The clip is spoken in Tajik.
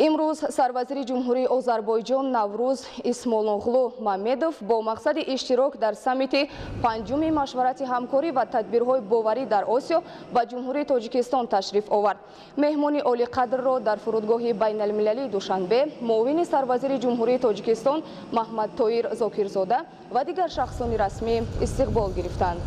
Имрӯз сарвазири Ҷумҳурии Озарбойҷон Наврӯз Исмоилоғлу Мамедов бо мақсади иштирок дар саммити панҷуми машварати ҳамкорӣ ва тадбирҳои боварӣ дар Осиё ба Ҷумҳурии Тоҷикистон ташриф овард. Меҳмони олиқадрро дар фурудгоҳи байналмилалии Душанбе муовини сарвазири Ҷумҳурии Тоҷикистон Маҳмадтоир Зокирзода ва дигар шахсони расмӣ истиқбол гирифтанд.